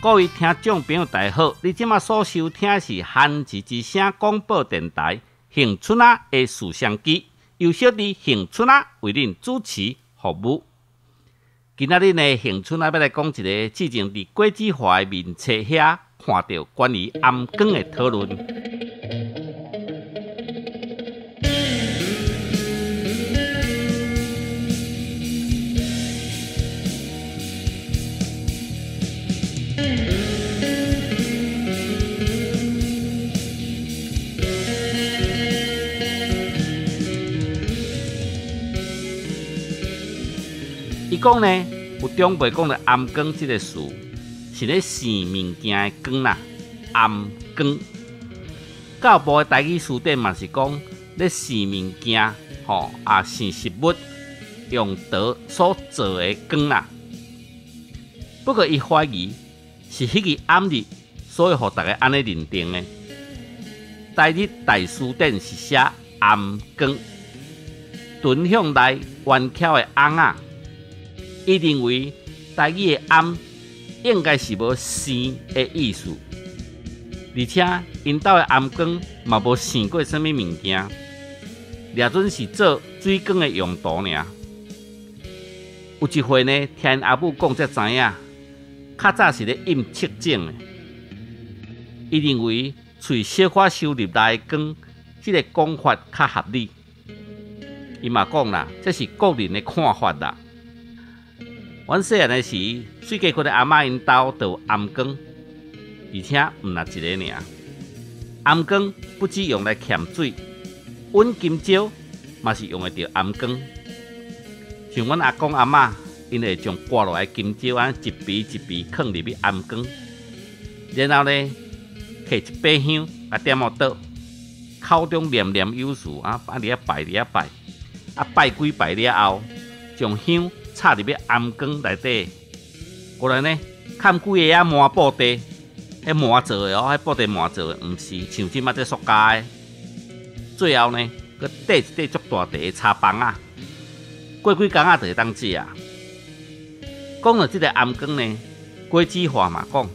各位聽眾朋友，大家好！你這馬所收聽的是番薯之聲廣播電台興春仔的攝像機，由小弟興春仔為恁主持服務。今仔日呢，興春仔欲來講一个之前佇郭子華的面冊遐看著關於頷光的討論。伊講呢，有長輩講著頷光這个詞是咧生物件的光啦，頷光。教育部的台語辭典嘛是講咧生物件，吼啊生食物用刀所做的光啦。不過伊懷疑是彼个暗日，所以予逐家按呢認定的。台日大辭典是寫頷光，臀向內彎翹的尪仔。伊認為台語的頷應該是無生的意思，而且𪜶兜的頷光嘛無生過啥物物件，掠準是做水管的用途爾。有一回呢，聽𪜶阿母講才知影，較早是咧印測井的。伊認為喙小可收入來的光，這个講法較合理。伊嘛講啦，這是個人的看法啦。阮細漢的時，水雞窟的阿嬤𪜶兜就有頷光，而且毋若一个爾。頷光不只用來儉水，揾金蕉嘛是用會著頷光。像阮阿公阿嬤，𪜶會將割落來的金蕉按呢一埤一埤囥入去頷光，然後呢，提一把香共點予桌，口中念念有詞啊，佇遐拜佇遐拜，啊拜幾拜了後，將香插入去頷光內底，過來呢，崁幾个仔麻布袋，彼麻做的哦，彼布袋麻做的，毋是像這馬這塑膠的。最後呢，閣綴一塊足大塊的柴枋仔，過幾工仔就會當食。講著這个頷光呢，郭子華嘛講，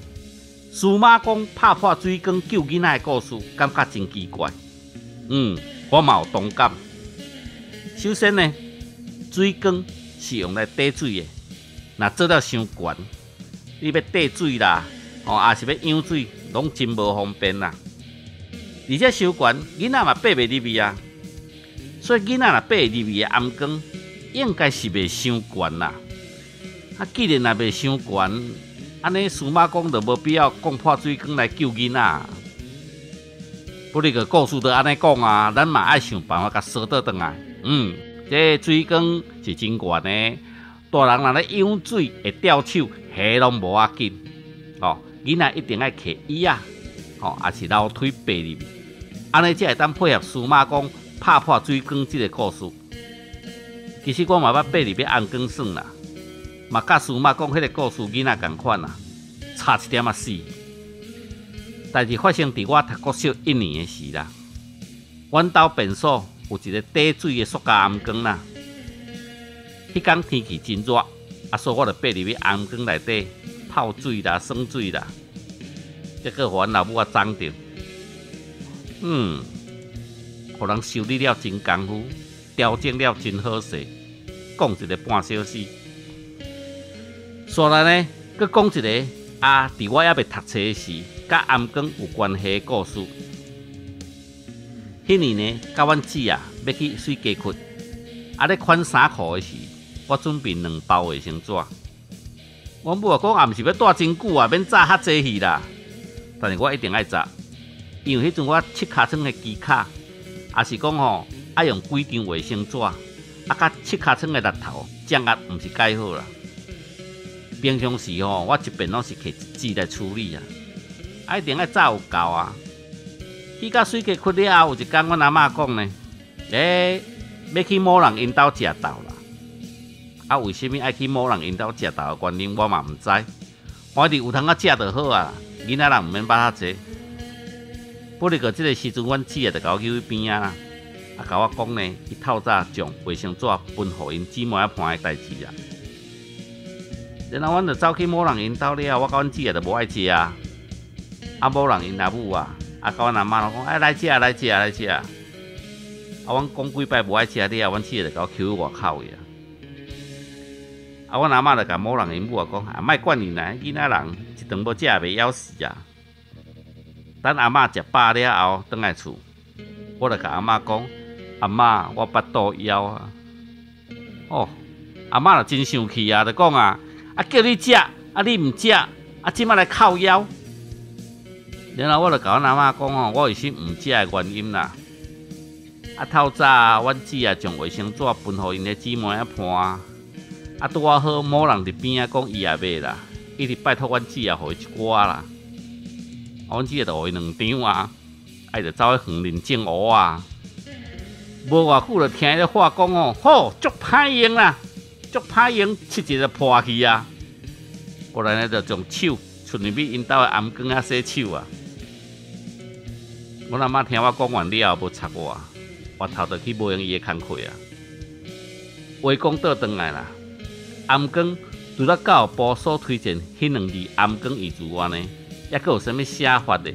司馬光拍破水缸救囡仔的故事，感覺真奇怪。我嘛有同感。首先呢，水缸是用來綴水的，若做了傷懸，你欲綴水啦，吼，抑是欲舀水，攏真無方便啦。而且傷懸，囡仔嘛爬袂入去啊。所以囡仔若爬會入去的頷缸，應該是袂傷懸啦。啊，既然若袂傷懸，按呢司馬光就無必要講破水缸來救囡仔。不過個故事就按呢講啊，咱嘛愛想辦法共說倒轉來。這個水缸是真懸的，大人若咧舀水會掉手，彼攏無要緊。吼，囡仔一定愛揢椅仔，吼，抑是樓梯爬入去，按呢才會當配合司馬光拍破水缸這个故事。其實我嘛捌爬入去頷缸耍啦，嘛佮司馬光彼个故事囡仔仝款啦，差一點仔死。代誌發生佇我讀國小一年的時啦，阮兜便所有一个綴水的塑膠頷缸啦。彼工天氣真熱，啊，所以我就爬入去頷缸內底泡水啦、耍水啦，結果予阮老母仔摠著。予人修理了真功夫，調整了真好勢，講一个半小時。紲來呢，閣講一个啊，佇我猶未讀冊時，佮頷缸有關係的故事。彼年呢，佮阮姊啊，欲去水雞窟，啊咧款衫褲的時，我準備兩包衛生紙。阮母啊講，也毋是欲蹛真久啊，免紮較濟去啦。但是我一定愛紮，因為彼陣我拭尻川的技巧，也是講吼，愛用幾張衛生紙，啊，佮拭尻川的力頭掌握毋是蓋好啦。平常時吼，我一遍攏是摕一支來處理啊，啊一定愛紮有夠啊。去到水雞窟了後，有一工阮阿嬤講呢，欲去某人𪜶兜食豆啦。啊，為啥物愛去某人𪜶兜食豆的原因，我嘛毋知。反正有通仔食就好啊，囡仔人毋免捌較濟。不過這个時陣，阮姊仔就共我叫去邊仔啦，啊，共我講呢，伊透早將衛生紙分予𪜶姊妹仔伴的代誌啊。然後阮就走去某人𪜶兜了，我佮阮姊仔就無愛食啊。啊，某人𪜶阿母啊，啊，佮阮阿嬤攏講，哎，來食來食來食。啊，阮講幾擺無愛食了，阮姊仔就共我抾去外口去啊。啊，阮阿嬤就共某人𪜶母啊講，啊，莫管𪜶啦，囡仔人一頓無食也袂枵死啊。等阿嬤食飽了後，轉來厝，我就共阿嬤講，阿嬤，我腹肚枵啊。哦，阿嬤就真生氣啊，就講啊，啊叫你食，啊你毋食，啊這擺來哭枵。然後我就共阮阿嬤講吼，我為啥毋食的原因啦。啊透早，阮姊仔將衛生紙分予𪜶的姊妹仔伴，啊拄仔好某人佇邊仔講伊也欲啦，一直拜託阮姊仔予伊一寡啦。啊，阮姊仔就予伊兩張啊，啊伊就走去園林種芋仔。無偌久就聽彼个話講哦，吼，足歹用啦，足歹用，拭一下就破去啊。過來呢就將手伸入去𪜶兜的頷頸仔洗手啊。阮阿嬤聽我講完了後，無插我，回頭就去無閒伊的工課啊。話講倒轉來啦，頷頸除了教育部所推薦彼兩字頷頸以外呢，猶閣有啥物寫法呢？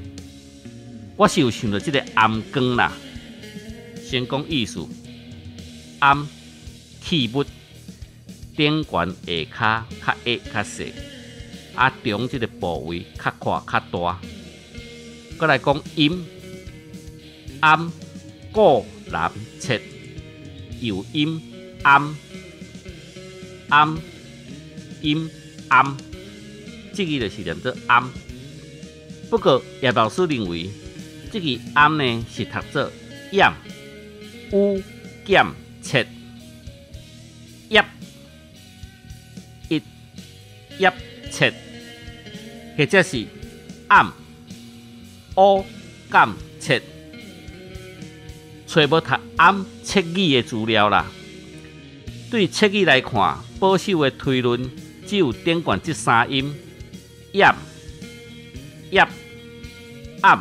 我是有想著這个頷頸啦。先講意思，頷器物頂懸下跤較矮較細，啊中這个部位較闊較大。閣來講音，頷古南切右音頷頷音頷，這个就是念做頷。不過葉老師認為，這个頷呢是讀做厭。烏減切，葉一葉切，或者是暗烏減切，揣無讀暗切語的資料啦。對切語來看，保守的推論只有頂懸這三音：厭、葉、暗。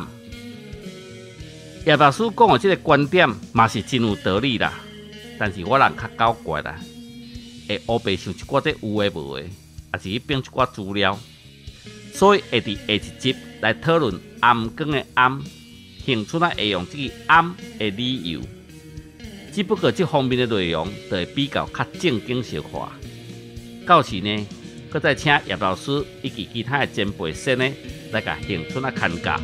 葉老師講的這个觀點嘛是真有道理啦，但是我人較狡怪啦，會烏白想一寡這有的無的，也是去編一寡資料，所以會佇下一集來討論頷頸的頷，興春仔會用這个頷的理由，只不過這方面的內容就會比較較正經小可。到時呢，閣再請葉老師以及其他的前輩先呢來共興春仔牽教。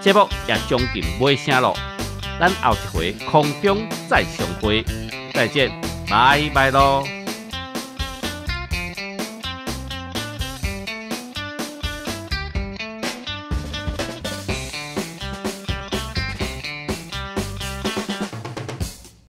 節目也將近尾聲囉，咱後一回空中再相會，再見，拜拜囉。